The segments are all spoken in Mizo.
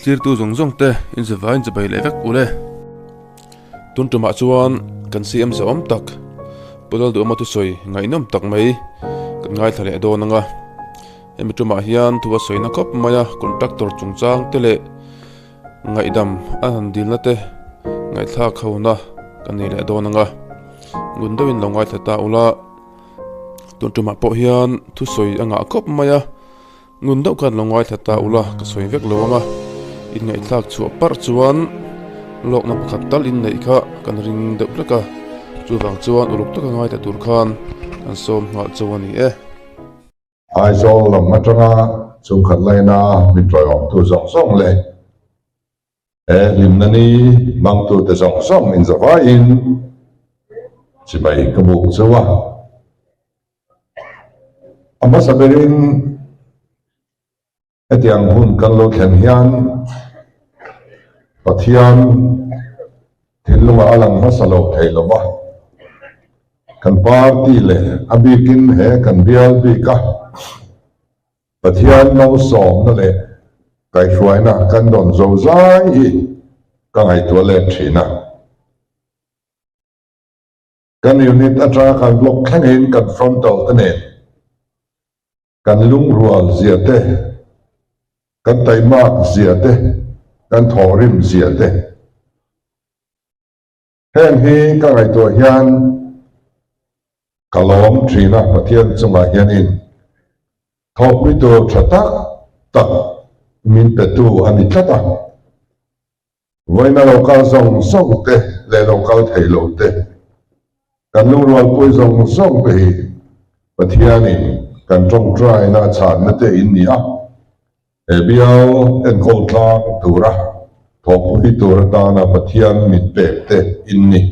Tlirtu zawng zawng te inzavai inchibai leh vek ule. Tun tumah chuan kan CM zahawm tak Pu Lalduhawma thusawi ngaihnawm tak mai kan ngaithla leh dawn ang a. Hemi tumah hian thu a sawina khawp mai a, contractor chungchang te leh ngaihdam a han dilna te ngaihthlak hona kan nei leh dawn ang a. Ngun deuhin lo ngaithla ta ula, tun tumah pawh hian thusawi a ngah khawp mai a. Ngun deuh khan lo ngaithla ta ula ka sawi vek lo ang a, inngaihthlak chhuah parh chuan lawkna pakhat tal inneih kha kan ring deuh hlek a, chuvang chuan uluk taka ngaithla tur khan kan sawm nghal chauh a ni e. Aizawl lam atanga chungkhat laina min tawiawmtu zawng zawng leh he hlimna ni hmangtute zawng zawng inzavaiin chibai ka buk chauh a. A hmasa berin hetiang hun kan lo thlen hian Pathian thinlungah a lang hmasa lo thei lo va, kan party leh a bikin he kan bial bika Pathian malsawmna leh kaihhruaina kan dawn zozai hi ka ngaihtuah let thin a. Kan unit atanga kan block thlengin kan frontal te nen kan lungrual zia te, kan taimak zia te, kan thawhrim zia te. Heng hi ka ngaihtuah hian ka lawm thin a, Pathian chungah hianin thawhpui tur tha tak tak min petu a ni tlat a. Vawiina lo kal zawng zawng te leh lo kal thei lo te, kan lungrualpui zawng zawng te hi Pathianin kan tawngtaina chhanna te in ni a, he bial enkawl tlang tura thawhpui tur atana Pathian min pek te in ni.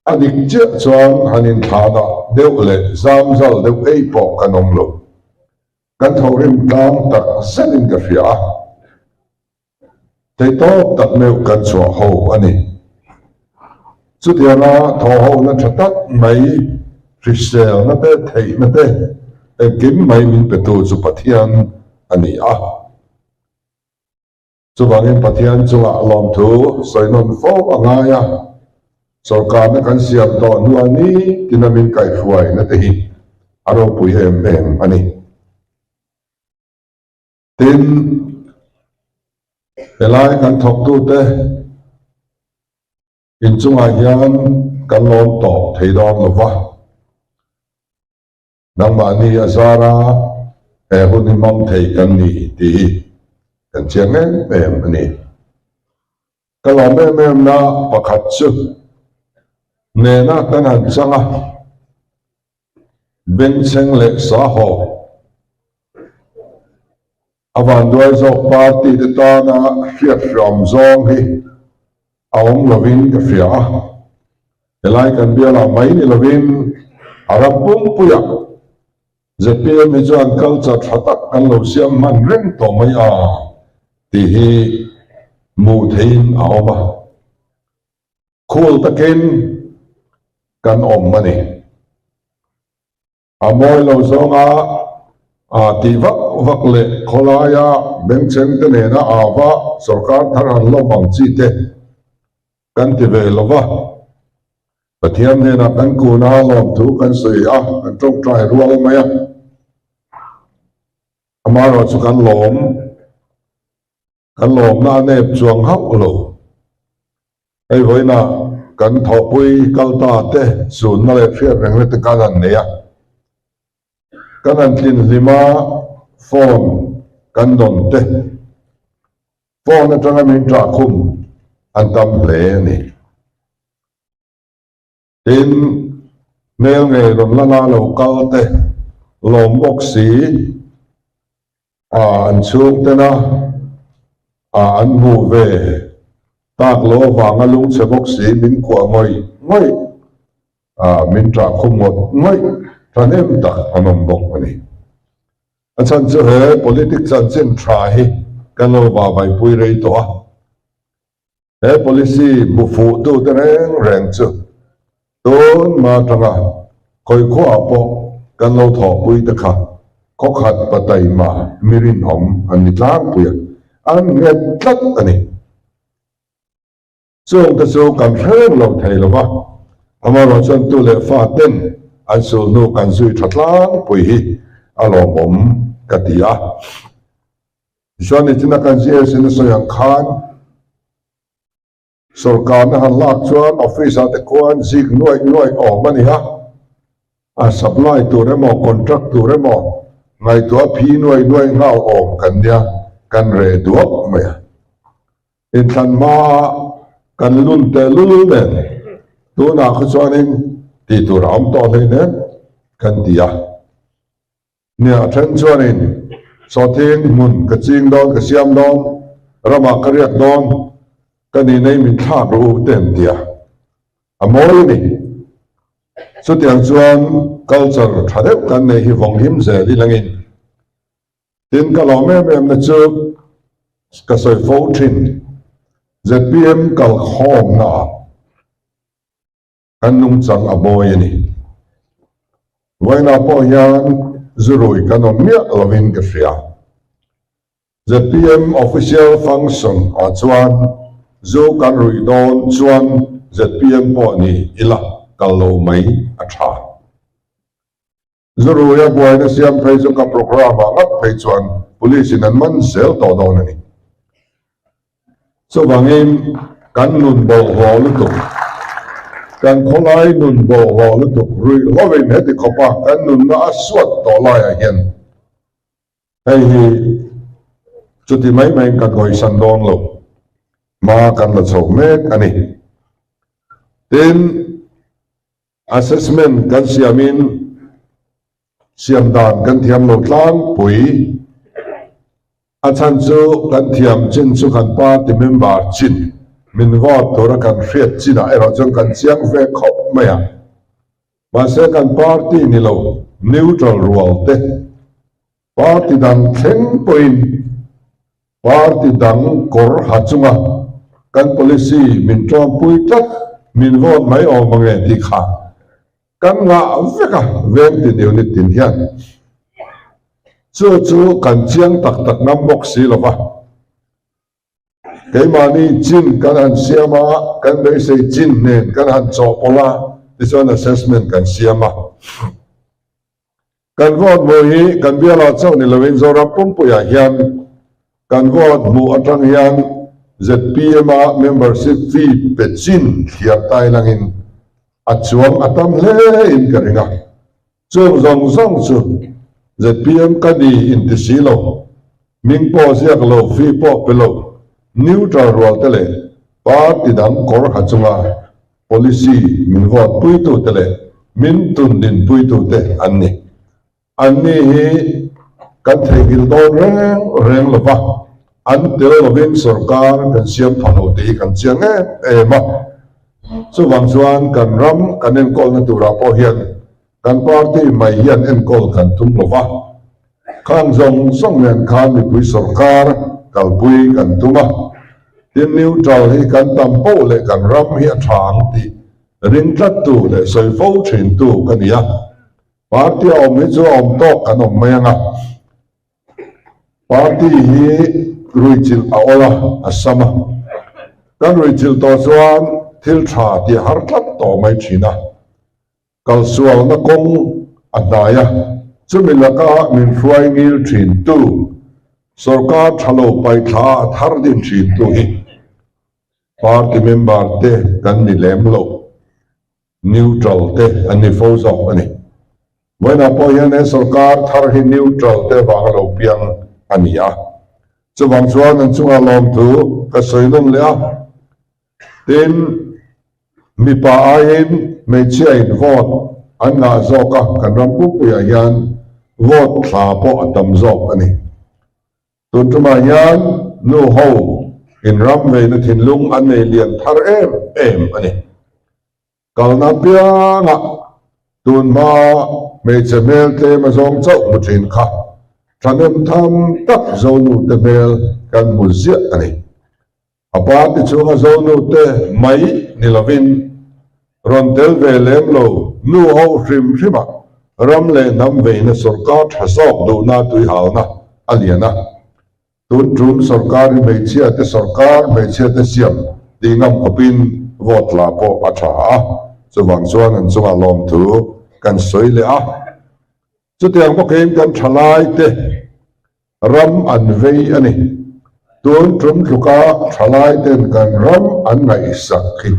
A dik chiah chuan han inthlahdah deuh leh zamzal deuh ei pawh kan awm lo. Kan thawhrim tlang tak zetin ka hria a. Theihtawp tak meuh kan chhuah ho a ni. Chutianga thawhhona tha tak mai, hriselna te, theihna te, engkim mai min petu chu Pathian a ni a. Chuvangin Pathian chungah lawmthu sawi nawn fo a ngai a, sawrkarna kan siam tawh hnuah ni tina min kaihhruaina te hi a ropui em em a ni. Tin, helai kan thawktute inchungah hian kan lawm tawp thei dawn lo va, nangmahni a zara he hun hi hmang thei kan ni tih hi kan chiang em em a ni. Ka lawm em em na pakhat chu nena kan han chang a, Bengchheng leh Sahawk a vanduai zawk party te tana hriat hram zawng hi a awm lovin ka hria a, helai kan bialah mai ni lovin a ram pumpuiah zpm hi chuan culture tha tak kan lo siam hman reng tawh mai a tih hi hmuh theihin a awm a. Khul takin kan awm a ni. A mawi lo zawnga tih vak vak leh khawlaia bengchheng te nena ava sorkar thar han lawm ang chi te kan ti ve lo va. Pathian hnenah kan kun a, lawmthu kan sawi a, kan tawngtai rual mai a. Amaherawhchu kan lawm. Kan lawmna a nep chuang hauh lo. Hei vawiinah kan thawhpui kal ta te sunna leh hriat rengna te kan han nei a. Kan han tlin hlim a, phone kan dawn te, phone atanga min ṭah khum an tam hle a ni. Tin, hmel ngei rawn la la lo kal te lawm bawk si, an chhungtena an hmuh ve tak lo avanga lungchhe bawk si min kuah ngawih ngawih, min ṭah khum ngawt ngawih thahnem tak an awm bawk a ni. A chhan chu he politics chanchin ṭha hi kan lo vahvaihpui rei tawh a. He policy hmu fuhtute reng reng chu tun hma atanga khawikhuaah pawh. kan lo thawhpui te kha khawkhat pataima mi rinawm an ni tlangpui a, an nghet tlat a ni. Chung te chu kan hre reng lo thei lo va, amaherawh chuan tu leh fa ten an sulhnu kan zui tha tlangpui hi a lawmawm ka ti a. Tichuan nichina kan GS in a sawi ang khan sorkarna han lak chuan office ah te khuan zik nuaih nuaih awm a ni a, a supply tur emaw contract tur emaw ngaihtuah phi nuaih nuaih nghal awm kan nia kan reh duak mai a. Inthlan hmaa kan lun tehlul nen tunah kha chuanin tih tur a awm tawh hleinem kan ti a. Nia a then chuanin sawhthing hmun ka ching dawn ka siam dawn, ramah ka riak dawn, ka ninei min thlak rawh u te an ti a. A mawi a ni. Chutiang chuan culture tha deuh kan neih hi vawng him zel i langin Tin, ka lawm em em na chu ka sawi fo thin. Zpm kalkhawmna ah kan nungchang a mawi a ni. Vawiinah pawh hian zurui kan awm miah lovin ka hria. Zpm official function ah chuan zu kan ruih dawn chuan zpm pawh ni ila kal lo mai a tha. Zuruia buaina siam phei chu ka programme ah ngat phei chuan police in an man zel tawh dawn a ni. Chuvangin kan nun bawlhhlawh lutuk, kan khawlai nun bawlhhlawh lutuk ruih hovin heti khawpa kan nunna a suat tawh laiah hian hei hi chuti mai maiin kan ngawisan dawn lo, hma kan la chho mek a ni. Tin. Assessment kan siamin siam dan kan thiam lo tlangpui. A chhan chu kan thiam chin chu kan party member chin min vote tura kan hriat chinah erawh chuan kan chiang ve khawp mai a. Mahse kan party ni lo neutral rual te Party dang thleng pawhin party dang kawr ha chunga kan policy min tawmpui tlat min vote mai awm ange tih kha kan ngah vek a veng tin unit tin hian chu chu kan chiang tak tak ngam bawk si lo va. Keimahni chin kan han siam a, kan beisei chin nen kan han chawhpawlh a tichuan assessment kan siam a. Kan vote hmuh hi kan bialah chauh ni loin Zoram pumpuiah hian kan vote hmuh atang hian ZPM-a membership fee pe chin thliar tai langin a chuang a tam hle in ka ring a. Chung zawng zawng chu ZPM ka ni inti si lo, hming pawh ziak lo, fee pawh pe lo, neutral rual te leh party dang kawr ha chunga Policy min vote puitute leh min tun din puitute an ni. Anni hi kan theihnghilh dawn reng reng lo va, an tel lovin sorkar kan siam pha lo tih hi kan chiang em em a. Chuvang chuan kan ram kan enkawlna turah pawh hian kan party mai hian enkawl kan tum lo va, Khang zawng zawng nen khan mipui sorkar kalpui kan tum a, tin neutral hi kan tam poh leh kan ram hi a tha ang tih ring tlattu leh sawi fo thintu ka ni a. Party a awm hi chu a awm tawk kan awm mai ang a, party hi ruichilh a awl a, a sam a, kan ruichilh tawh chuan thil tha tih a har tlat tawh mai thin a. Kalsualna kawng a hnai a, chumi laka min hruai ngil thintu, sorkar tha lo paithla a thar din thintu hi party member te kan ni lem lo, neutral te an ni fo zawk a ni. Vawiinah pawh hian he sorkar thar hi neutral te vanga lo piang a ni a, chuvang chuan an chungah lawmthu ka sawi nawn leh a, Tin, mipa aiin hmeichhiain vote an ngah zawk a, kan ram pumpuiah hian vote thla pawh a tam zawk a ni. Tun tumah hian nu ho in ram veina thinlung an nei lian thar em em a ni. Kalna piangah tun hma hmeichhe hmel tlem a zawng chauh hmu thin kha thahnem tham tak Zonute hmel kan hmu ziah a ni. A party chhunga Zonute mai ni lovin rawn tel ve lem lo nu ho hrim hrimah. Ram leh hnam veina sawrkar tha zawk duhna tuihalna a lian a. Tun tum sawrkar hi hmeichhia te sawrkar, hmeichhia te siam tih ngam khawpin vote la pawh a tha a, chuvang chuan an chungah lawmthu kan sawi leh a. Chutiang bawkin kan thalai te ram an vei a ni. Tun tum tluka thalai ten kan ram an ngaihsak hi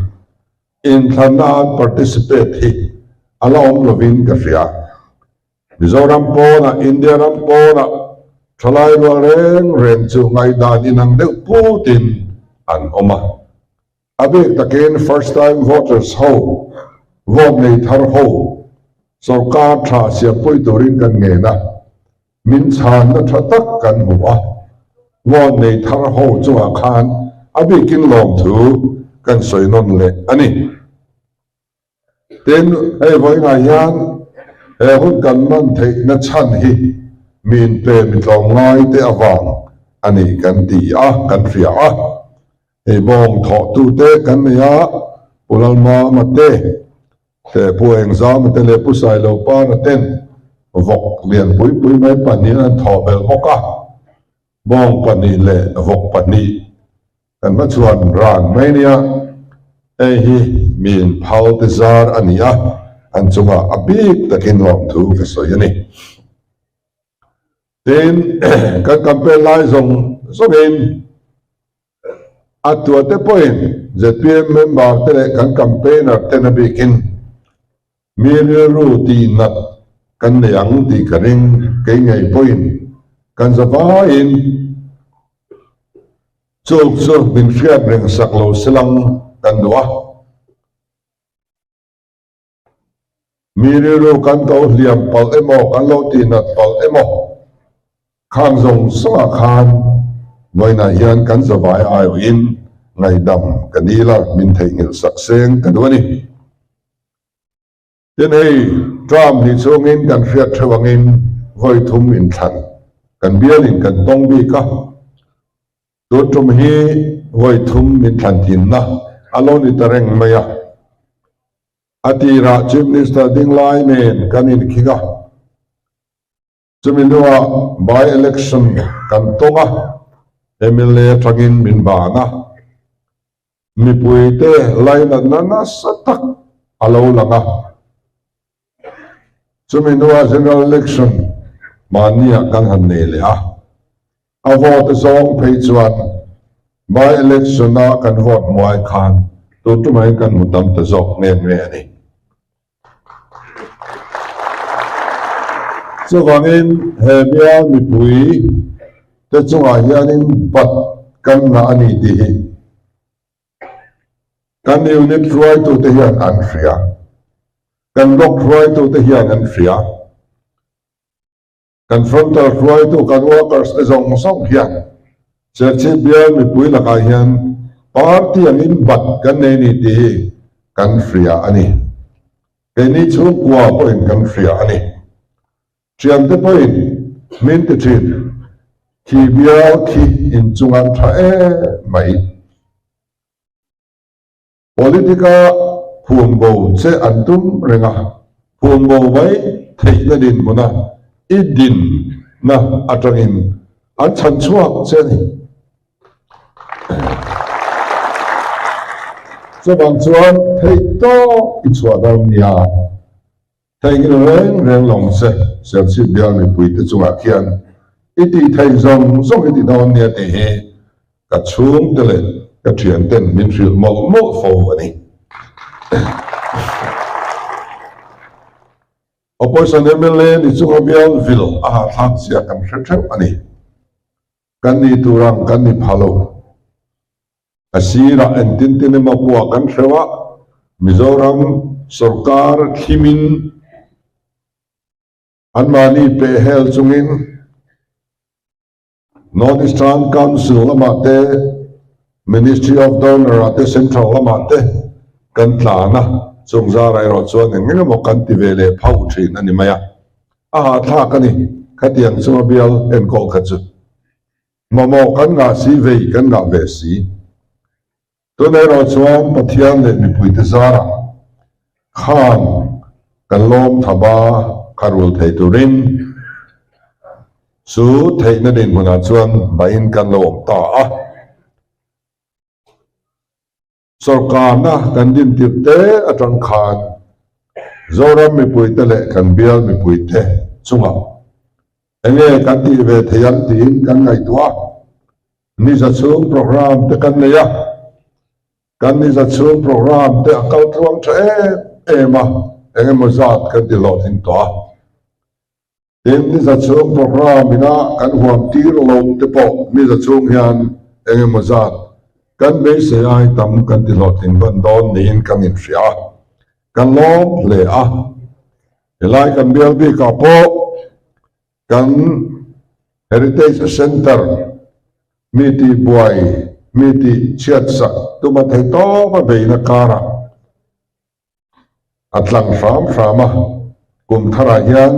inthlanna an participate hi a la awm lovin ka hria. Mizoram pawnah, India ram pawnah thalai rual reng reng chu ngaihdan inang deuh putin an awm a. A bik takin first time voters ho, vote nei thar ho, sorkar tha siampui turin kan ngen a, min chhanna tha tak kan hmu a. Vote nei thar ho chungah khan a bikin lawmthu kan sawi nawn leh a ni. Tin, hei vawiinah hian he hun kan hman theihna chhan hi mi inpe mi tlawmngai te avang a ni kan ti a, kan hria a. Hei bawng thawhtute kan nei a, Pu Lalmama te, te Pu Engzama te leh Pu Sailopana ten vawk lian pui pui mai pahnihin an thawh belh bawk a. Bawng pahnih leh vawk pahnih kan hma chuan ran mai nia, hei hi miin phal te zar a ni a, an chungah a bik takin lawmthu ka sawi a ni. Tin, kan campaign lai zawng zawngin a tuate pawhin zpm member te leh kan campaigner ten a bikin Mi rilru tihnat kan nei ang tih ka ring, kei ngei pawhin kan za vaiin chuk chu min hriat reng sak lo silang kan duh a. Mi rilru kan ko hliam palh emaw, kan lo tihnat palh emaw khang zawng zawngah khan vawiinah hian kan zavai aiawhin ngaihdam ka dil a, min theihnghilh sak seng ka duh a ni. Tin hei, term hnih chhungin kan hriat theuh angin vawi thum inthlan kan bialin kan tawng bik a, tun tum hi vawi thum min thlan thinna a lo ni ta reng mai a. A tirah Chief Minister ding lai nen kan inkhing a, chumi hnuah by-election kan tawng a, mla atangin min ban a. Mipuite lainatna nasa tak a lo lang a, chumi hnuah General Election mahniah kan han nei leh a, a vote zawng phei chuan by election-a kan vote hmuai khan tun tumah kan hmu tam ta zawk nghe nghe a ni. Chuvangin he bial mipui te chungah hianin bat kan ngah a ni tih hi kan unit hruaitute hian an hria, kan block hruaitute hian an hria. Kan frontal hruaitu kan workers te zawng zawng hian Serchhip bial mipui lakah hian party angin bat kan nei ni tih hi kan hria a ni. Keini chhungkua pawhin kan hria a ni. Thiante pawhin min ti thin, khi bial khi inchung an tha em mai. Politica phum bo che an tum reng a, phum bo mai theihna dinhmuna i dinna atangin an chhan chhuak che a ni. Chuvang chuan theih tawk i chhuah dawn nia. Theihnghilh reng reng lo ang che, Serchhip bial mipuite chungah khian i tih theih zawng zawng i ti dawn nia tih hi ka chhungte leh ka thianten min hrilh mawlh mawlh fo a ni. Opposition mla ni chunga bial vil a hahthlak zia kan hre theuh a ni. Kan ni tur ang kan ni pha lo. A sirah engtin tin emaw kua kan hreuh a, Mizoram sorkar thlimin anmahni pehhel chungin North Eastern Council lamah te, Ministry of Donor ah te, Central lamah te kan tlan a, chung zarah erawh chuan eng eng emaw kan ti ve leh phauh thin a ni mai a. A hahthlak a ni, khatiang chunga bial enkawl kha chu. Mamawh kan ngah si vei kan ngah ve si. Tun erawh chuan Pathian leh mipuite zarah khan kan lawm tham a. kha rul thei turin chu theihna dinhmunah chuan dahin kan lo awm ta a. Sorkarna kan dintir te atang khan Zoram mipuite leh kan bial mipuite chungah enge kan tih ve thei ang tiin kan ngaihtuah a, niza chhung programme te kan nei a, kan niza chhung programme te a kal tluang tha em em a, engemaw zat kan ti hlawhtling tawh a. Tin, niza chhung programme ina kan huam tir loh te pawh niza chhung hian eng emaw zat kan beisei ai tam kan ti hlawhtling ban dawn niin kan inhria a, kan lawm hle a. Helai kan bial bikah pawh kan Heritage Centre mi tihbuai, mi tihchhiatsak tuma theihtawpa beihna karah, A tlang hram hram a, kum tharah hian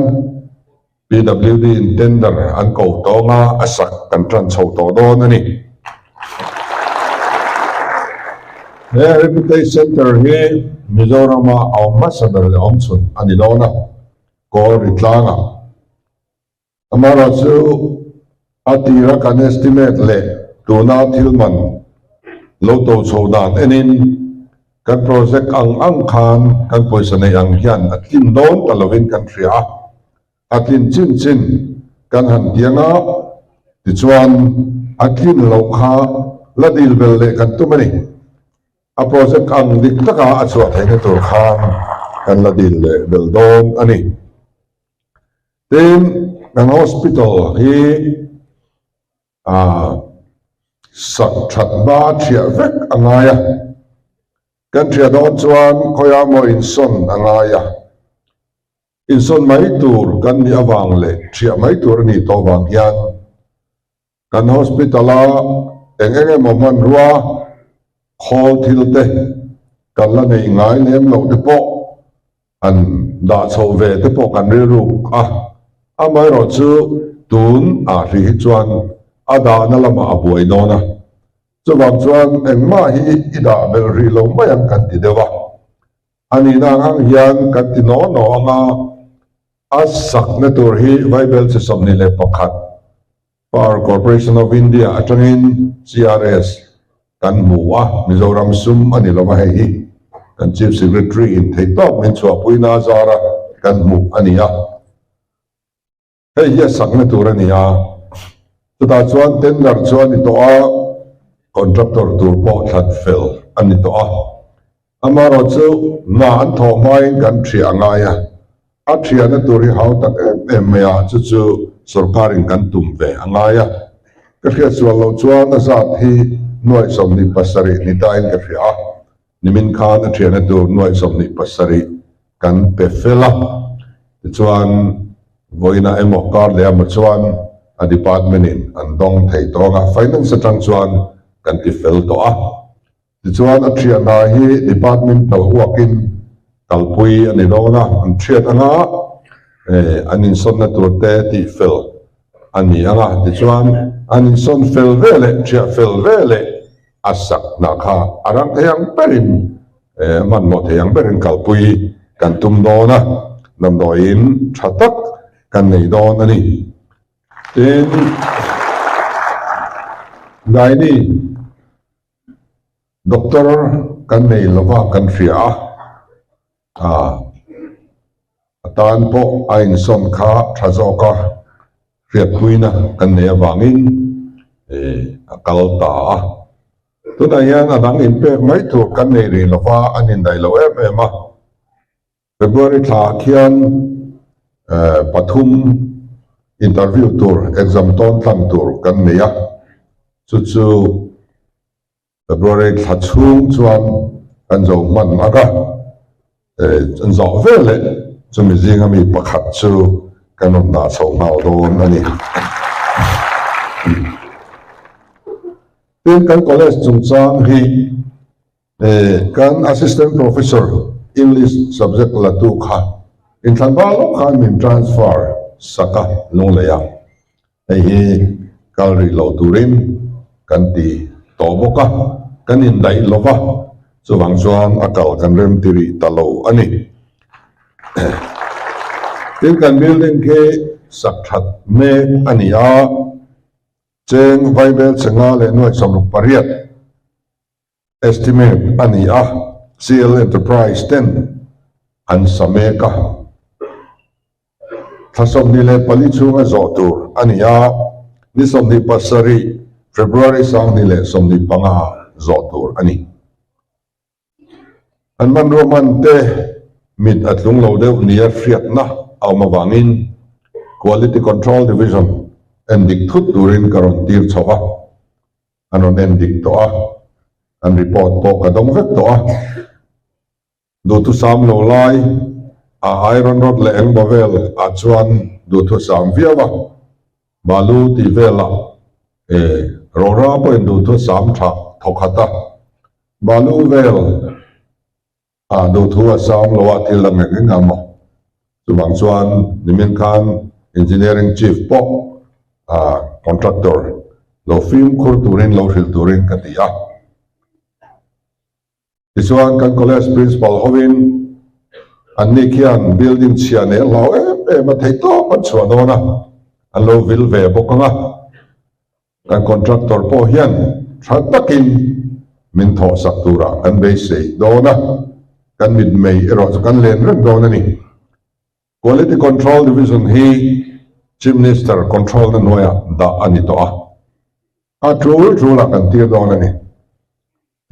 PWD in tender an ko tawng a, a sak kan tan chho tawh dawn a ni. He Heritage Centre hi Mizorama a awm hmasa ber leh awm chhun a ni dawn a, Kawl ri tlangah. Amaherawhchu a tira kan estimate leh tuna thil man lo to chho dan enin kan project ang ang khan kan pawisa neih ang hian a tlin dawn ta lovin kan hria a, a tlin chin chin kan han tiang a, tichuan a tlin loh kha la dil bel leh kan tum a ni. A project ang dik taka a chhuah theihna tur khan kan la dil leh bel dawn a ni. Tin, kan hospital hi sak that hma thiah vek a ngai a, kan thiah dawn chuan khawiah maw insawn a ngai a, insawn mai tur kan nih avang leh thiah mai tur a nih tawh vang hian Kan hospital-a eng eng emaw hmanrua khawl thil te kan la nei ngai lem loh te pawh an dah chhoh ve te pawh kan rilruk a, amaherawh chu tun ah hrih hi chuan a dahna lamah a buai dawn a, chuvang chuan engmah hi i dah belh rih lo mai ang kan ti deuh a. A nihna ang ang hian kan ti naw naw ang a, a sakna tur hi Vaibel chi 21 Power Corporation of India atangin CRS kan hmu a, Mizoram sum a ni lo va hei hi kan Chief Secretary in theihtawp min chhuahpuina a zara kan hmuh a ni a. Hei hi a sakna tur a ni a, chutah chuan tender chu a ni tawh a, contractor tur pawh thlan fel a ni tawh a. Amaherawh chu hna an thawh hmain kan thiah a ngai a, a thiahna tur hi hau tak em em mai a, chu chu sorkarin kan tum ve a ngai a. Ka hriatsual loh chuan a zat hi nuaih 27 ni tain ka hria a, Nimin khan a thiahna tur nuaih 27 kan pe fel a, tichuan vawiinah emaw kar leh emaw chuan a department in an dawng thei tawng a, finance atang chuan kan ti fel tawh a. Tichuan a thiahna hi departmental uakin kalpui a ni dawn a, an thiat anga an insawnna tur te tih fel a ni ang a, tichuan an insawn fel ve leh thiah fel ve leh a sak hna kha a rang thei ang berin hmanhmawh thei ang berin kalpui kan tum dawn a, damdawiin tha tak kan nei dawn a ni. Tin, Gynae doctor kan nei lova kan hria a, A tan pawh a insawn kha tha zawka hriatpuina kan nei avangin a kal ta a. Tunah hian a dang inpek mai tur kan nei rih lova an indaih lo em em a. February thlaah khian pathum interview tur, exam tawn tlang tur kan nei a, chu chu February thla chhung chuan kan zo hman ang a, an zawh veleh chumi zinga mi pakhat chu kan rawn dah chho nghal dawn a ni. Tin, kan college chungchang hi kan Assistant Professor English subject latu kha inthlan val lawk khan min transfer sak a Lunglei a. Hei hi kal rih loh turin kan ti tawh bawk a, kan indaih lo va, chuvang chuan a kal kan rem ti rih ta lo a ni. Tin kan building khi sak that mek a ni a, cheng vaibel chenga leh nuai 68 estimate a ni a, CL Enterprise ten an sa mek a. Thla 24 chhunga zawh tur a ni a, ni 27 February 2025 zawh tur a ni. An hmanrua hman te mit a tlung lo deuh nia hriatna a awm avangin Quality Control Division endik thut turin ka rawn tir chho a, an rawn endik tawh a, an report pawh ka dawng vek tawh a. Duhthusam lo lai a iron rod leh engmaw vel ah chuan duhthusam viau a, balu tih velah e rora pawhin duhthusam tha thawkhat a, balu vel ah duhthu a sam lo a thil dang eng eng a maw. Chuvang chuan nimin khan engineering chief pawh ah contractor lo fimkhur turin lo hrilh turin ka ti a. Tichuan kan college principal hovin anni khian building chhia nei a hlau em em a, theihtawp an chhuah dawn a, an lo vil ve bawk ang a. Kan contractor pawh hian tha takin min thawhsak turah kan beisei dawn a, kan mitmei erawh chu kan len reng dawn a ni. Quality Control Division hi Chief Minister control na hnuaiah dah a ni tawh a, a tul tulah kan tir dawn a ni.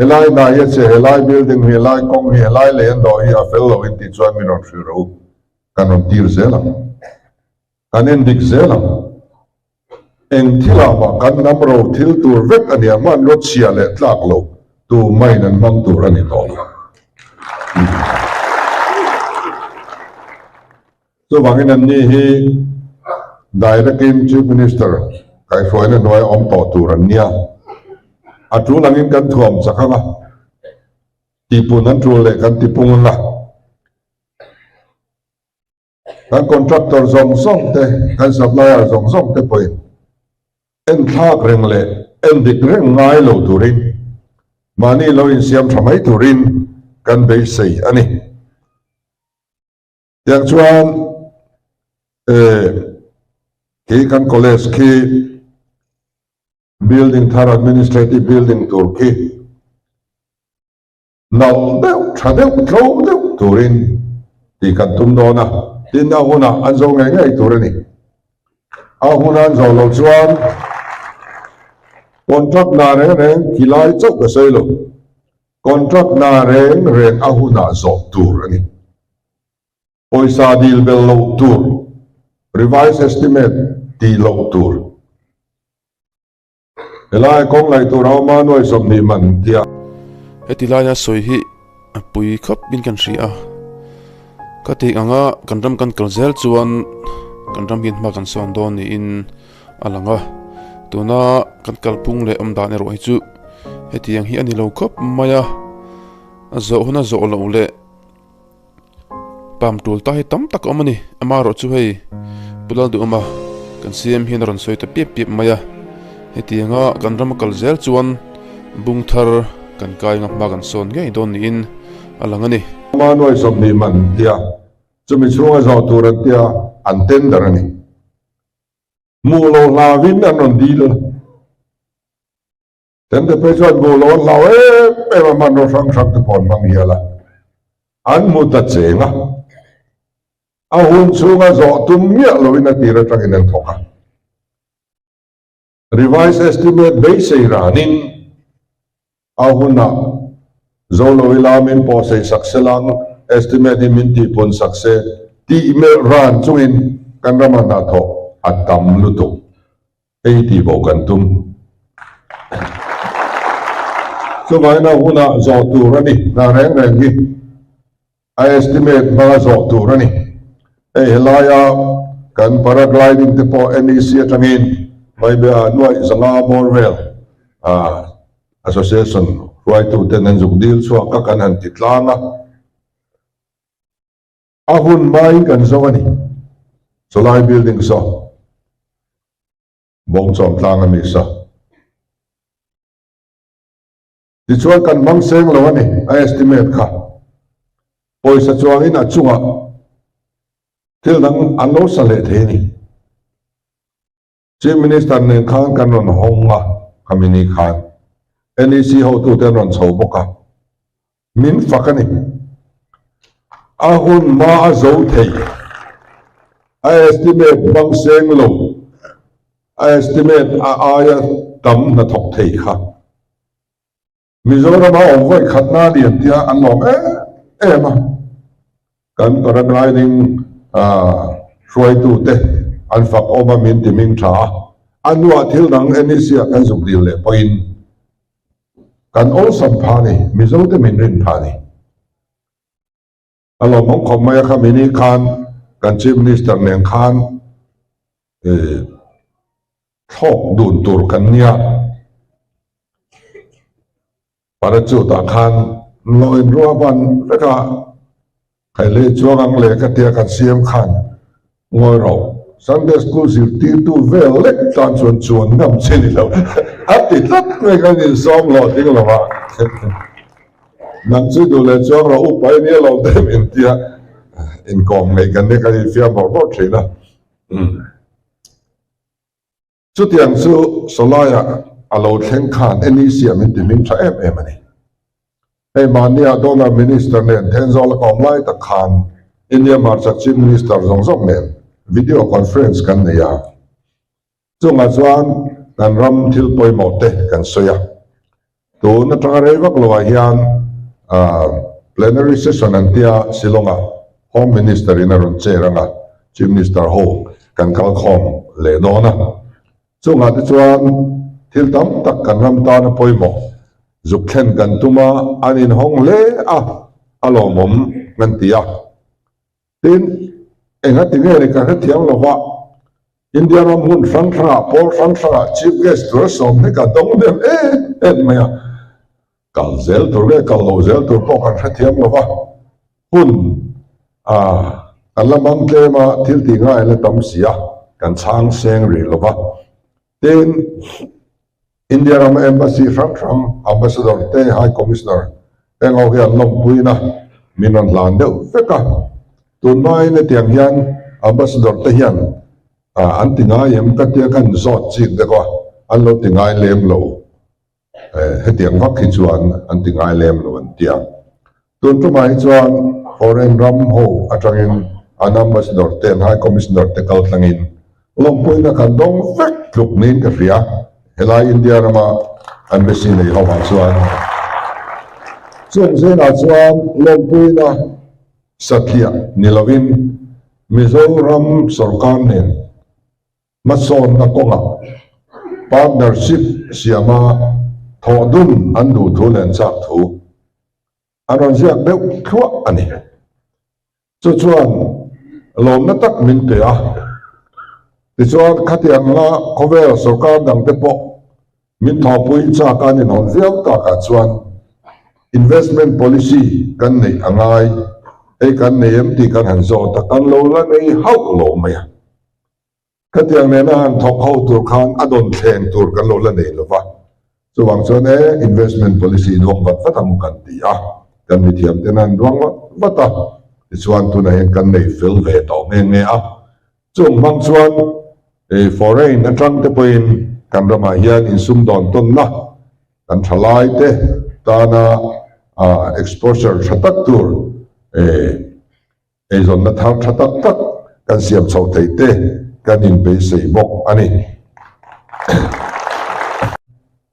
Helai hna hi a che, helai building hi, helai kawng hi, helai lei an dawh hi a fel lo in tih chuan min rawn hrilh rawh u, kan rawn tir zel ang, kan en dik zel ang. Eng thilah mah kan hnam ro thil tur vek a nia, hmanraw chhia leh tlak lo tu maiin an hmang tur a ni tawh lo. Chuvangin anni hi direct-in Chief Minister kaihhruaina hnuaia awm tawh tur an nia. A tul angin kan thuam chak ang a, tihpun an tul leh kan tipung ang a. Kan contractor zawng zawng te, kan supplier zawng zawng te pawhin enthlak reng leh endik reng ngai lo turin, mahni lo insiam tha mai turin kan beisei a ni. Tiang chuan eh khi kan college khi building thar administrative building tur khi nalh deuh tha deuh tlo deuh turin tih kan tum dawn a, tin a hunah an zo ngei ngei tur a ni. A huna an zo loh chuan contract hna reng reng khi lai chauh ka sawi lo. Contract hna reng reng a hunah zawh tur a ni. Pawisa dil bel loh tur, revise estimate tih loh tur. Helai kawng laih tur a awm a, nuai 20 man tia. Heti laia sawi hi a pui khawp in kan hria a, ka tih anga kan ram kan kal zel chuan kan ram hian hma kan sawn dawn niin a lang a, tuna kan kalphung leh awm dan erawh hi chu hetiang hi a ni lo khawp mai a, a zawh hun a zawh loh leh pam tul ta hi tam tak a awm a ni, amaherawh chu hei Pu Lalduhawma kan CM hian a rawn sawi ta piap piap mai a, hetianga kan ram a kal zel chuan bung thar kan kai anga hma kan sawn ngei dawn niin a lang a ni. Ama nuai 20 man tia chumi chhunga zawh tur an tia an tender a ni. Hmuh lo hlauin an rawn dil a. Tente phei chuan hmuh lo an hlau em em a, hmanraw hrang hrang te pawh an hmang hial a. An hmu ta cheng a. A hun chhunga zawh tum miah loin a tir atangin an thawk a. Revised estimate beisei ranin a hunah zo lo ila min pawhsei sak se lang, estimate hi min tihpun sak se tih melh ran chungin kan rama hnathawh a tam lutuk. Hei tih bo kan tum. Chuvangin a hunah zawh tur a ni, hna reng reng hi a estimate hmanga zawh tur a ni. Hei helaia kan paragliding te pawh NEC atangin Maibia nuaih zanga bawr vel association hruaituten an zuk dil chhuak a kan han ti tlang a. A hun hmain kan zo a ni. Chawlai building saw bawngchawm tlang a mi saw. Tichuan kan hmang seng lo a ni, a estimate kha. Pawisa chuangin a chungah. Thil dang an lo sa leh thei a ni. Chief Minister nen khan kan rawn hawng a, khami ni khan NEC hotute an rawn chho bawk a, min fak a ni. A hun hma a zo thei, a estimate hmang seng lo, a estimate a aia tam hnathawk thei kha. Mizorama awm vawi khatna lian tia an lawm em em a, kan paragliding hruaitute an fak awm a min ti hming tha a, a hnuah thil dang NEC ah kan zuk dil leh pawhin kan awlsam pha a ni, Mizote min rin pha a ni. A lawmawm khawp mai a kha mini khan kan Chief Minister nen khan thlawk dun tur kan nia. Parachute ah khan lawin ruah ban vek a, Khailei chuang ang leh ka tia kan siam khan Ngawi rawh, Sunday School zirtirtu vel lek tan chuan chuan ngam che ni lo a ti tlat mai khan insawm hlawh ding lo a. Nang chu duh leh chuang rawh upa i nia lo deuh in tia inkawm ngei kan nia kan infiam bawrh bawrh thin a. Chutiang chu Sawlaiah a lo thleng khan NEC ah min ti hming tha em em a ni. Hei mahnia Donor Minister nen Thenzawl a kawm lai tak khan India hmarchhak Chief Minister zawng zawng nen video conference kan nei a. Chungah chuan kan ram thil pawimawh te kan sawi a. Tun atanga rei vak loah hian plenary session an tia Shillong-ah Home Minister in a rawn chair anga Chief Minister ho kan kal khawm leh dawn a. Chungah te chuan thil tam tak kan ram tana pawimawh zuk thlen kan tum a, an inhawng hle a, a lawmawm kan ti a. Tin, engati nge ni ka hrethiam lo va, India ram hmun hrang hrangah, pawl hrang hrangah Chief Guest tura sawm hi ka dawng deuh em em mai a. Kal zel tur nge kal lo zel tur pawh kan hrethiam lo va, hun a kan la mang tlem a, thil tih ngai la tam si a, kan chhang seng rih lo va. Tin, India rama Embassy hrang hrang, Ambassador te, High Commissioner heng ho hian lawmpuina min rawn hlan deuh vek a. Tunhmain hetiang hian Ambassador te hian an ti ngai em ka tia khan zawt chik deuh a, an lo ti ngai lem lo. Hetiang vak hi chuan an ti ngai lem lo an ti a. Tun tumah hi chuan foreign ram ho atangin an ambassador te an high commissioner te kal tlangin lawmpuina kan dawng vek tluk niin ka hria. Helai India rama embassy nei ho ah chuan chung zingah chuan lawmpuina satliah ni lovin Mizoram sorkar nen Hmasawnna kawngah partnership siama thawh dun an duh thu leh an chak thu an rawn ziak deuh thluah a ni. Chu chuan lawmna tak min pe a. Tichuan khatianga khawvel sorkar dangte pawh Min thawhpui chak a ninawm viau takah chuan investment policy kan neih a ngai, hei kan nei em tih kan han zawt a, kan lo la nei hauh lo mai a. Khatiang nena han thawk ho tur khan a dawn thleng tur kan lo la nei lo va, chuvang chuan e investment policy duang vat vat ang kan ti a, kan mithiam ten an duang vat vat a, tichuan tunah hian kan nei fel ve tawh nghe nghe a. Chung hmang chuan foreign atang te pawhin kan ramah hian insumdawn tawnna kan thalai te tana exposure tha tak tur eizawnna thar tha tak tak kan siam chhoh theih te kan inbeisei bawk a ni.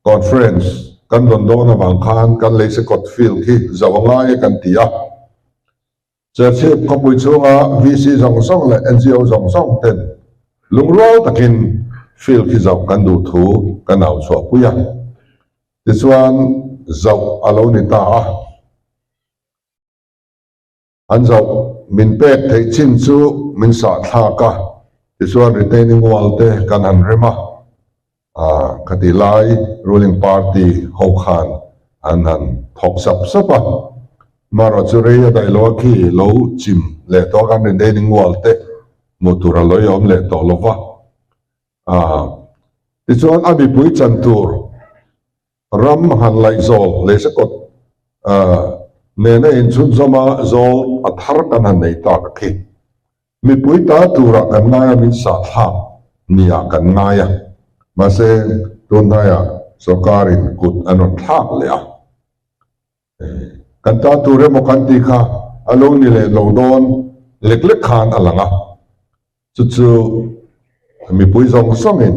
Conference kan dawn dawn avang khan kan Leisekawt field khi zau a ngai e kan ti a. Serchhip khawpui chhunga VC zawng zawng leh NGO zawng zawng ten lungrual takin field khi zauh kan duh thu kan au chhuahpui a, tichuan zauh a lo ni ta a. An zauh min pek theih chin chu min sah thlak a, tichuan retaining wall te kan han rem a. Khati lai ruling party ho khan an han thawk sap sap a, marawh chu rei a daih lo a khi lo chim leh tawh a kan retaining wall te hmuh tur a lawi awm leh tawh lo va. Tichuan a mipui chan tur ram han laih zawl Leisekawt nena inchhunzawma zawl a thar kan han nei tak a khi. Mipui ta turah kan ngai a, min sahthlak niah kan ngai a, mahse tun hnaiah sorkarin kut an rawn thlak leh a. Kan ta tur emaw kan tih kha a lo ni leh lo dawn lek lek khan a lang a, chu chu mipui zawng zawngin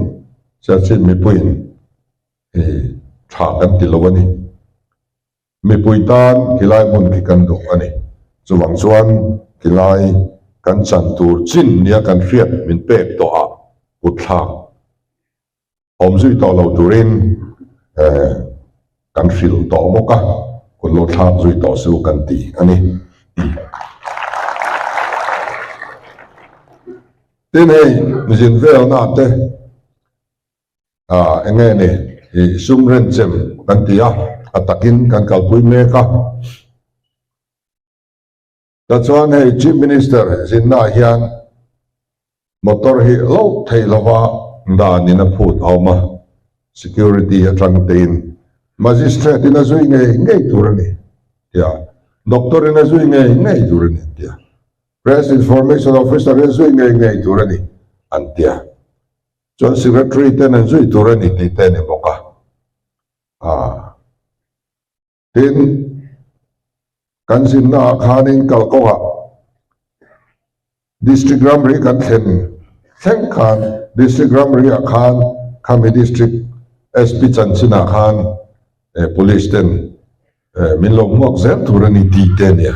Serchhip mipuiin tha kan ti lo a ni. Mipui tan khilai hmun khi kan duh a ni. Chuvang chuan khilai kan chan tur chin nia kan hriat min pek tawh ah kutthlak awm zui tawh lo turin kan hrilh tawh bawk a, kut lo thlak zui tawh su kan ti a ni. Tin hei zin velna te Ah, eng nge ni? Ih, sum renchem kan ti a, a takin kan kalpui mek a. Tichuan hei Chief Minister zinnaah hian motor hi loh theih lova danin a phut a awm a, security atang tein Magistrate in a zui ngei ngei tur a ni tia, Doctor in a zui ngei ngei tur a ni an tia, Press Information Officer in a zui ngei ngei tur a ni an tia. Chuan secretary ten an zui tur a ni tih te a ni bawk a. Aa. Tin, kan zinna ah khanin kalkawngah district ramri kan thlen thleng khan district ramri ah khan khami district SP chanchinah khan police ten min lo hmuak zel tur a ni tih te a ni a.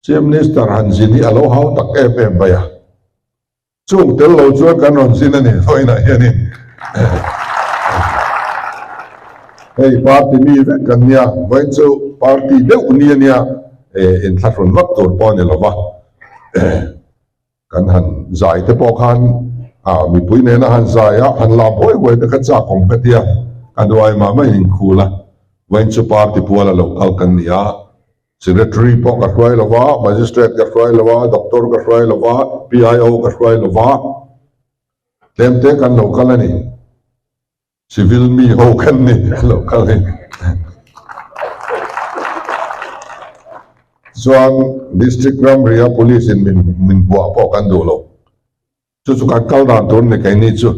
Chief Minister han zin hi a lo hau tak em em mai a. Chung tel lo chuan kan rawn zin a ni vawiinah hianin hei party mi vek kan nia, vawiin chu party deuh ni a nia, inthlahrun vak tur pawh a ni lo va, kan han zai te pawh khan mipui nena han zai a, han lam huai huai te kha chak awm ka tia, ka duai mah mah in inkhul a, vawiin chu party puala lo kal kan ni a. Secretary pawh ka hruai lo va, Magistrate ka hruai lo va, Doctor ka hruai lo va, PIO ka hruai lo va, tlemte kan lo kal a ni. Civil mi ho kan ni lo kal hi. Chuan District ramria Police in min min buah pawh kan duh lo. Chu chu kan kal dan tur ni keini chu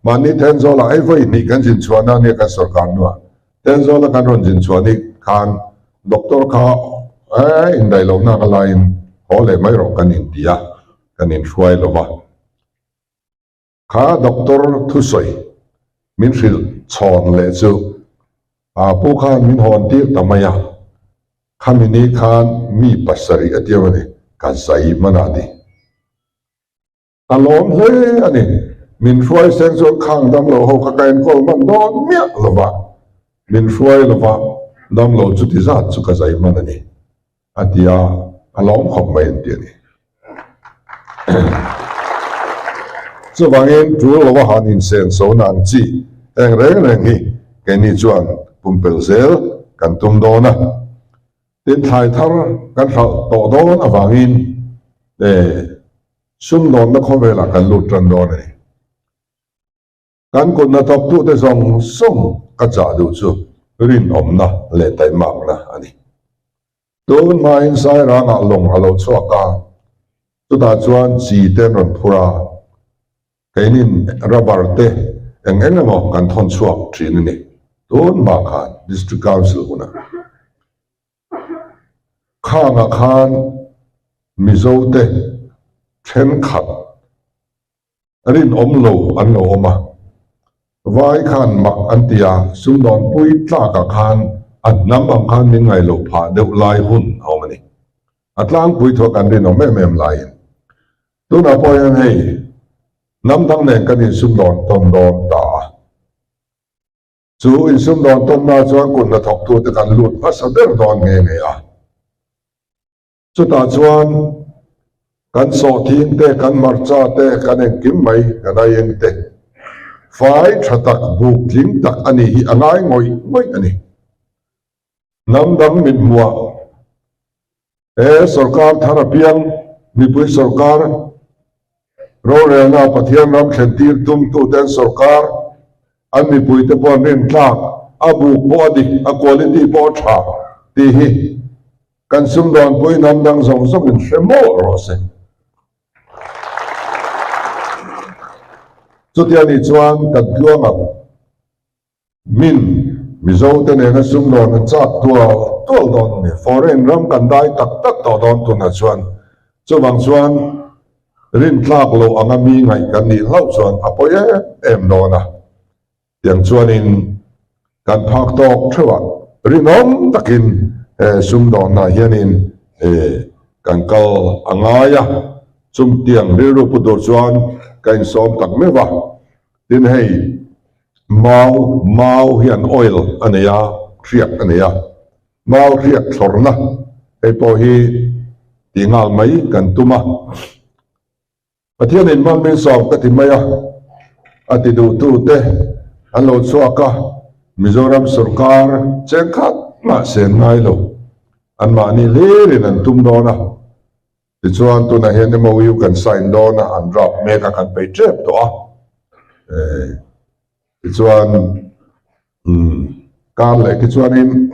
mahni Thenzawl ah ei vawi hnih kan zin chhuah na nia kan sorkar hnuah Thenzawl a kan rawn zin chhuah ni khan doctor kha eh indaih loh nak a laiin haw leh mai rawh kan inti a kan inhruai lo va kha doctor thusawi min hrilh chhawn leh chu a pu khan min hawn tir ta mai a khami ni khan mi pasarih a tia ni ka zai hman a ni. A lawm hle a ni. Min hruai seng chuan khang damlo ho kha ka enkawl hman dawn miah lo va, min hruai lo va, damlo chuti zat chu ka zai hman a ni, a ti a, a lawm khawp mai an ti a ni. Chuvangin tul lova han insenso na ang chi heng reng reng hi keini chuan pumpelh zel kan tum dawn a. Tin, thlai thar kan hralh tawh dawn avangin sumdawnna khawvelah kan lut tan dawn a ni. Kan kutna thawktute zawng zawng ka chah duh chu rinawmna leh taihmakna a ni. Tun hmain Sairangah lawng a lo chhuak a, chutah chuan chi te an rawn phur a, Keinin rubber te eng eng emaw kan thawn chhuak thin a ni. Tun hma khan District Council hunah khangah khan Mizo te thenkhat rinawm lo an lo awm a, vai khan mak an ti a, sumdawnpui tlakah khan a hnam ang khan min ngaih loh phah deuh lai hun a awm a ni. A tlangpui thuah kan rinawm em em laiin tunah pawh hian hei hnam dang nen kan insumdawn tawn dawn ta a. Chu insumdawn tawnna chuan kut hnathawktute kan lut hmasa ber dawn nghe nghe a. Chutah chuan kan sawhthing te, kan hmarcha te, kan engkim mai, kan aieng te fai tha tak, buk tling tak a nih hi a ngai ngawih ngawih a ni. Hnam dang mithmuah he sorkar thar apiang mipui sorkar rorelna Pathian ram thlen tir tumtute an sorkar an mipuite pawh an rintlak a buk pawh a dik a quality pawh a tha tih hi kan sumdawnpui hnam dang zawng zawng in hre mawlh rawh se. Chutia nih chuan kan tluang ang. Min, Mizo te nena sumdawn an chak tual tual dawn a ni. Foreign ram kan dai tak tak tawh dawn tunah chuan. Chuvang chuan rintlak loh anga mi ngaih kan nih hlauh chuan a pawi em em dawn a. Tiang chuanin kan phak tawk theuh a, rinawm takin he sumdawnah hianin kan kal a ngai a. Chumtiang rilru pu tur chuan ka insawm tak meuh a. Tin hei mau, mau hian oil a nei a, hriak a nei a, mau hriak thlawrna hei pawh hi tih nghal mai kan tum a. Pathianin hmang min sawm ka ti mai a, a ti duhtute an lo chhuak a, Mizoram sawrkar cheng khat mah sen ngai lo, anmahni hlirin an tum dawn a. Tichuan tunah hian MOU kan sign dawn a, an draft mek a, kan peih tep tawh a. Tichuan kar leh khi chuanin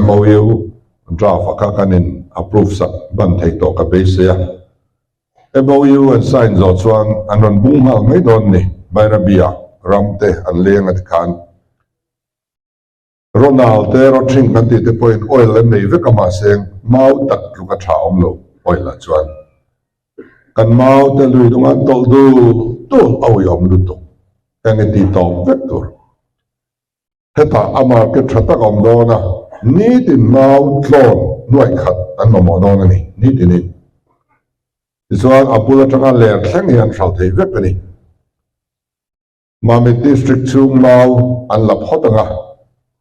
MOU draft a kha kan in approve sak ban thei tawh ka beisei a. MOU an sign zawh chuan an rawn bung nghal mai dawn ni, Bairabi ah ram te an leng a tikhan. Ronald te Rothring kan tih te pawhin oil an nei vek a mahse mau tak tluk a tha awm lo oil ah chuan kan mau te lui dung an tawlh dul dul a uiawm lutuk eng i tih tawp vek tur hetah a market tha tak a awm dawn a nitin mau tlawn nuaih khat an mamawh dawn a ni nitinin tichuan a bul atanga ler thleng hi an hralh thei vek a ni. Mamit District chhung mau an la phawt ang a,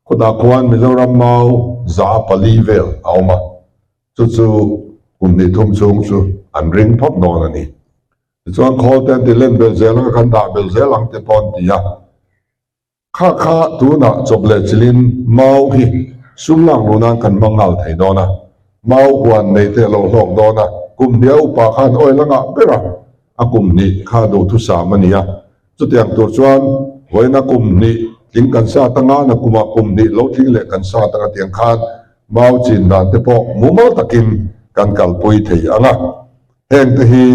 khutah khuan Mizoram mau 400 vel a awm a, chu chu kum hnih thum chhung chu an ring phawt dawn a ni. Tichuan khawl te an ti len belh zel ang a, kan dah belh zel ang te pawh an ti a. Kha kha tunah chawp leh chilin mau hi sum lak luh nan kan hmang nghal thei dawn a, mau huan nei te a lo hlawk dawn a, kum hnih a upa khan oil a ngah ber a, a kum hnih kha duhthusam a ni a. Chutiang tur chuan vawiina kum hnih tling kan sat anga, nakumah kum hnih lo tling leh kan sat anga tiang khan mau chin dan te pawh mumal takin kan kalpui thei ang a. Heng te hi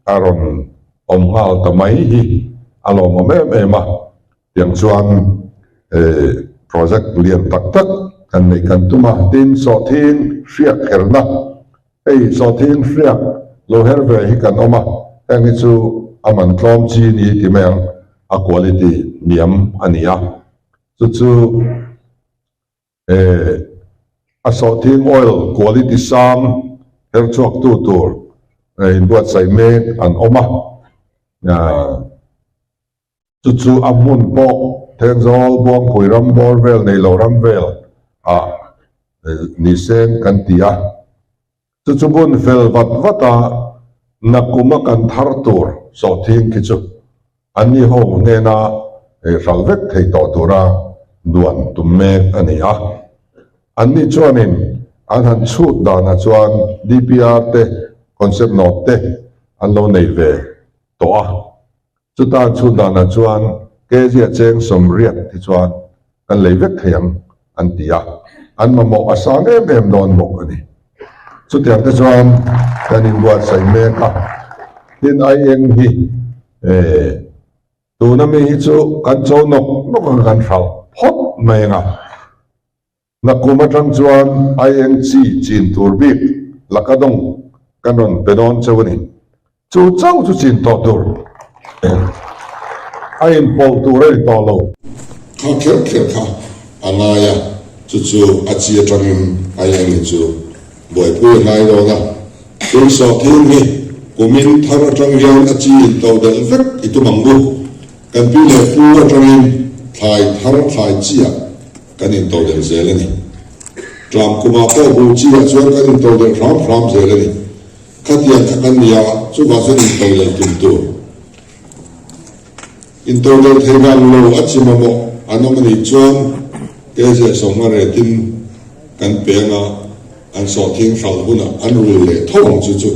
a rawn awm nghal ta mai hi a lawmawm em em a. Tiang chuan project lian tak tak kan neih kan tum a, tin sawhthing hriak herna Hei sawhthing hriak lo her ve hi kan awm a, heng hi chu a man tlawm chi ni ti mai ang, a quality hniam a ni a, chu chu eh a sawhthing oil quality sang her chhuak tu tur inbuatsaih mek an awm a. Chu chu a hmun pawh Thenzawl, Buangpui ram bawr vel nei lo ram vel ah ni seng kan ti a. Chu chu bun fel vat vat a nakuma kan thar tur sawhthing khi chu anni ho hnena hral vek thei tawh tura duan tum mek a ni a. Anni chuanin an han chhut danah chuan DPR te, concept note te an lo nei ve tawh a. Chuta chhut danah chuan kg a cheng 80 hi chuan kan lei vek thei ang an ti a, an mamawh a sang em em dawn bawk a ni. Chutiang te chuan kan inbuatsaih mek a, tin aieng hi tuna mi hi chu kan cho nawk nawk ang kan hralh phawt mai ang a. Nakum atang chuan INC chin tur bik laka dawng kan rawn pe dawn cheu a ni. Chu chauh chu chin tawh tur a inpawlh tur a ni tawh lo. Kha kher kher kha a ngai a, chu chu a chi atangin INC chu buaipui a ngai dawn a. Tun sawhthing hi kumin thar atang hian a chi intodelh vek i tum ang u. Kan pi leh pu atangin thlai thar thlai chiah Kan intodelh zel a ni. Tlam kumah pawh bu chi-ah chuan kan intodelh hram hram zel a ni. Khatiang kha kan ni a, chuvah chuan intodelh tum tur. Intodelh thei ngang lo a chi mamawh an awm a nih chuan kz 50 retin kan peng a, an sawhthing hralh hunah an rul leh tho ang chu chu.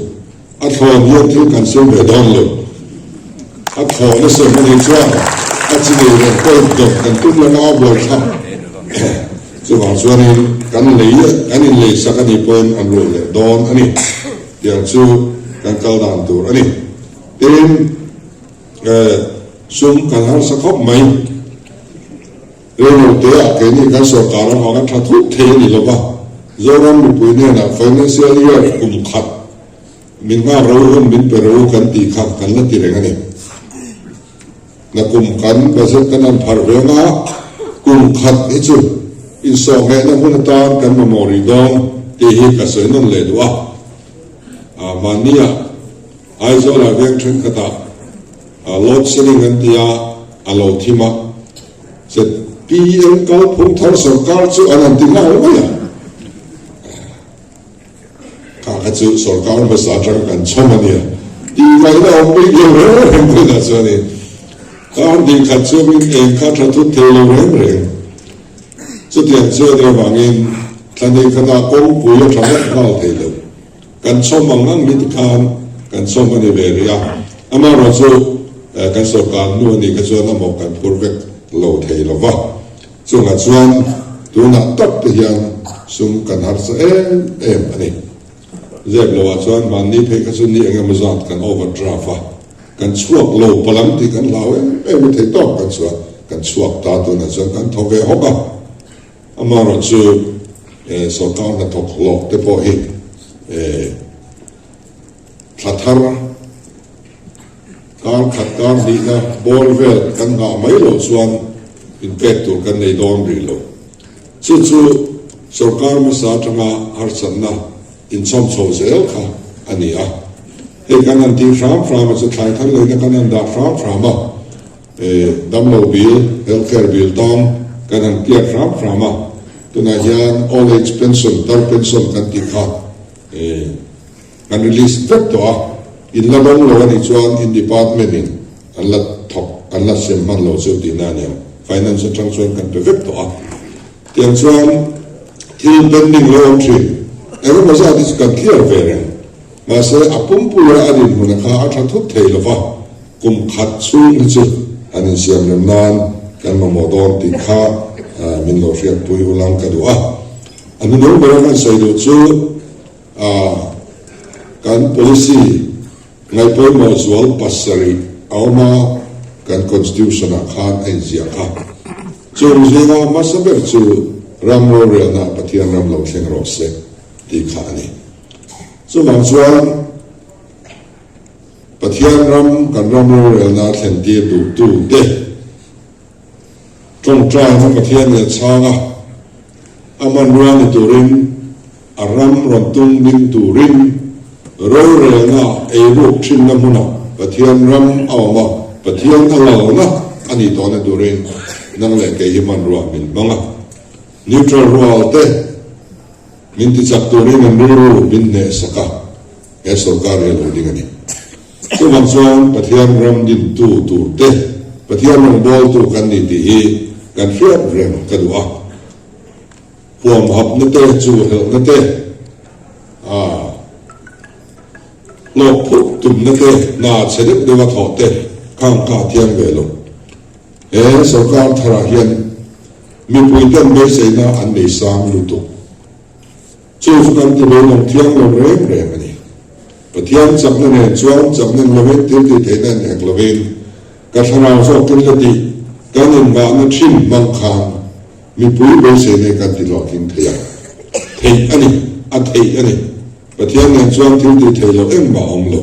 A thlawn hian thil kan siam ve dawn lo. A thlawn a siam a nih chuan a chi nei reng pawhin dawt kan tum leh a buai thlak. Chuvang chuanin kan lei kan inlei sak a nih pawhin an rual leh dawn a ni. Tiang chu kan kal dan tur a ni. Tin, eh. Sum kan harsa khawp mai. Reilo teah keini kan sorkar avanga tha thut thei a ni lo va, Zoram mipui hnenah financial year kum khat min nghak ro hun min pe ro kan tih kha kan la ti reng a ni. Nakum kan budget kan han pharh ve anga kum khat hi chu insawhnghehna hun atan kan mamawh rih dawn tih hi ka sawi nawn leh duh a. Mahnia Aizawlah veng thenkhatah load shedding an ti a, a lo thim a. ZPM kalphung thar sorkar chu an han ti nghal mai a. Kha kha chu sorkar hmasa atang kan chhawm a nia. Tih ngaihna awm bik lo reng reng tunah chuanin kar dih khat chuangin eng kha tha thut thei lo reng reng. Chutiang chu a nih avangin thla hnih khatah kawngpui a tha vek nghal thei lo. Kan chhawm ang ang hi tikhan kan chhawm a ni ve rih a, amaherawhchu kan sorkar hnu a nih kha chuan a mawh kan phur vek lo thei lo va, chungah chuan tunah tak te hian sum kan harsa em em a ni. Zep loah chuan mahni phei kha chu ni eng emaw zat kan overdraft a, kan chhuak lo palang tih kan hlau em em a thei tawk kan chuan kan chhuak ta tunah chuan kan thaw ve hawk a. Amaherawhchu sorkar hnathawk hlawk te pawh hi thla thar kar khat kar hnihna bawr vel kan nghah mai loh chuan inpek tur kan nei dawn rih lo. Chu chu sorkar hmasa atanga harsatna inchawm chho zel kha a ni a. Hei kan han tih hram hram a chu thlai thar leina kan han dah hram hram a. Damlo bill, health care bill tan kan han clear hram hram a, tunah hian old age pension, tar pension kan tih kha kan release vek tawh a, in la dawng lo a nih chuan in department in an la thawk, an la sem hman lo chu tihna a ni ang, finance atang chuan kan pe vek tawh a, tiang chuan thil pending lo awm thin engemaw zat hi chu kan clear ve reng, mahse a pumpuia a dinhmun a kha a tha thut thei lo va. Kum khat chhung hi chu han insiam rem nan kan mamawh dawn tih kha min lo hriatpui ulang ka duh a. A hnunung bera kan sawi duh chu kan policy ngaihpawimawh zual pasarih a awm a, kan constitution-ah khan a inziah kha. Chung zinga hmasa ber chu ram rorelna Pathian ram lo thleng rawh se tih kha a ni. Chuvang chuan. Pathian ram kan ram rorelna thlen tir duhtu te tawngtaina Pathian leh chhanga a hmanrua ni turin a ram rawn tung ding turin rorelna eiruk thinna hmunah Pathian ram a awm a, Pathian a lalna a nih tawhna turin nang leh kei hi hmanrua min hmang a. Neutral rual te min tichak turin an rilru min hnehsak a. He sorkar hi a lo ding a ni. Chuvang chuan Pathian ram dintu tur te, Pathian rawngbawltu kan ni tih hi kan hriat reng ka duh a. Huamhapna te, chuhhelhna te, hlawk phut tumna te, hna chhe deuh deuha thawh te khang kha a thiang ve lo. He sorkar tharah hian mipuiten beiseina an nei sang lutuk. Chu chu kan ti mai lo thiang lo reng reng a ni. Pathian chakna nen chuan chakna ni lovin thil tih theihna ni hek lovin ka thlarau zawkin la tih kan inngahna thin hmang khan mipui beisei nei kan ti hlawhtling thei a. Theih a ni, a theih a ni. Pathian nen chuan thil tih theih loh engmah a awm lo.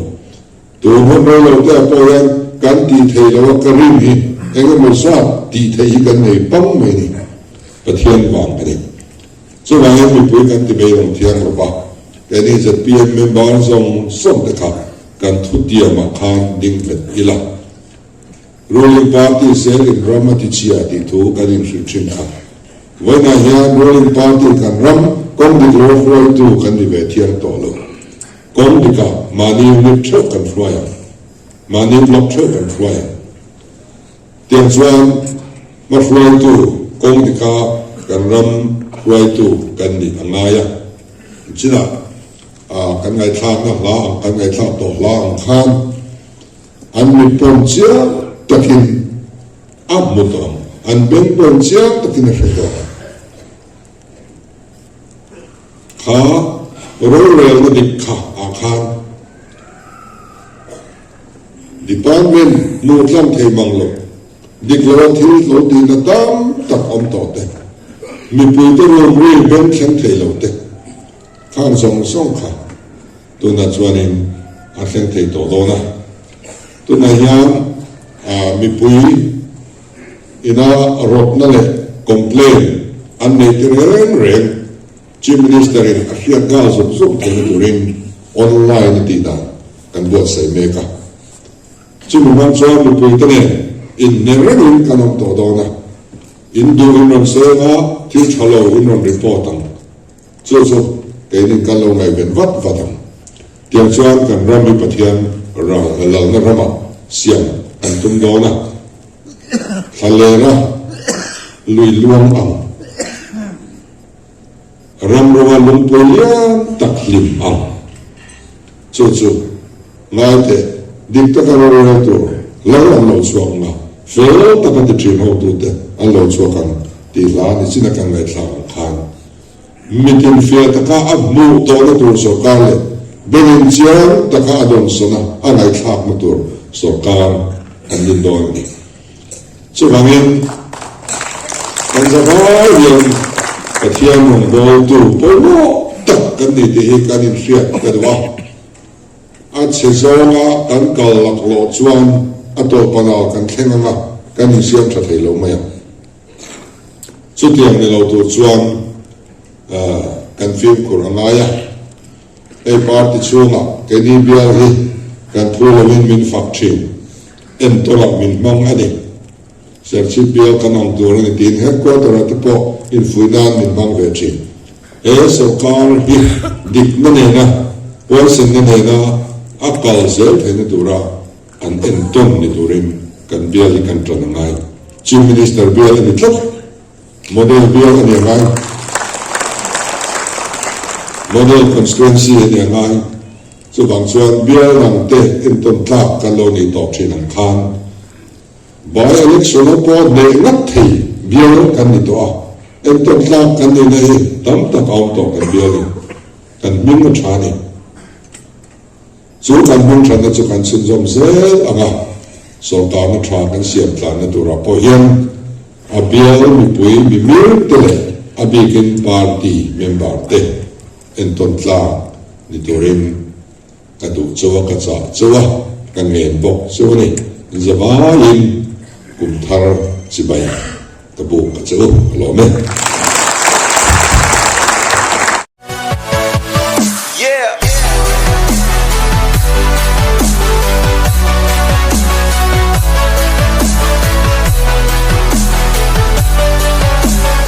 Tun hun rei lo te ah pawh hian kan tih theih loh a ka rin hi eng emaw zat tih theih hi kan nei pang mai a ni. Pathian vang a ni. Chuvangin mipui kan ti beidawng thiang lo va, keini zpm member zawng zawng te kha kan thutiamah khan ding nghet ila. Ruling party zelin ram a ti chhia tih thu kan inhrilh thin kha. Vawiinah hian ruling party kan ram kawng dik lo hruaitu kan ni ve thiang tawh lo. Kawng dikah mahni unit theuh kan hruai ang. Mahni block theuh kan hruai ang. Tiang chuan hmahruaitu kawng dika kan ram hruaitu kan nih a ngai a. Chinah kan ngaihthlakna hla ang kan ngaihthlak tawh hla ang khan an mit pawn chiang takin a hmu tawh ang, an beng pawn chiang takin a hre tawh ang. Kha rorelna dik kha ah khan. Department hmuh tlang thei mang lo, dik loa thil lo tihna tam tak awm tawh te, mipuite room ri beng thleng thei lo te, khang zawng zawng kha tunah chuanin a thleng thei tawh dawn a. Tunah hian mipui ina rawtna leh complaint an neih te reng reng Chief Minister in a hriat nghal zuk zuk theihna turin online a tih dan kan buatsaih mek a. Chumi hmang chuan mipuite nen inhne rengin kan awm tawh dawn a, in duh in rawn sawi anga thil tha lo in rawn report ang. Chu chu keinin kan lo ngaihven vat vat ang. Tiang chuan kan ram hi Pathian lalna ramah siam kan tum dawn a, thlalera lui luang ang. Ram rama lungpui lian tak hlim ang. Chu chu, ngai teh, dik taka rorel tur lal an lo chhuak ang a, fel taka ti thin hotute an lo chhuak ang tih hla ni chin a kan ngaihthlak ang khan mitin fiah taka a hmuh tawhna tur sawrkar leh bengin chiang taka a dawnsawn a a ngaihthlakna tur sawrkar an din dawn a ni. Chuvangin, kan zavai hian Pathian rawngbawltu pawimawh tak kan ni tih hi kan inhriat ka duh a. A chhe zawnga kan kal laklawh chuan a tawhpanah kan thleng ang a, kan insiam tha thei lo mai ang. Chutiang ni lo tur chuan kan fimkhur a ngai a. Hei party chhungah keini bial hi kan phu loin min fak thin. Entawlah min hmang a ni. Serchhip bial kan ang tur a ni tiin headquarter-ah te pawh infuih nan min hmang ve thin. He sawrkar hi dikna nena huaisenna nena a kal zel theihna tura an entawn ni turin kan bial hi kan tan a ngai. Chief Minister bial a ni tlat. Model bial a ni a ngai. Model constituency a ni a ngai. Chuvang chuan bial dangte entawn tlak kan lo nih tawh thin ang khan by election a pawh hneh ngat thei bial kan ni tawh a, entawn tlak kan nihna hi tam tak a awm tawh kan bial in kan hming a tha a ni. Chu kan hming thatna chu kan chhunzawm zel ang a, sawrkarna tha kan siam tlanna turah pawh hian a bial mipui mimir te leh a bikin party member te entawn tlak ni turin ka duh chauh a, ka chah chauh a, ka ngen bawk chauh a ni. Zavaiin kum thar chibai ka buk a che u, a lawm e.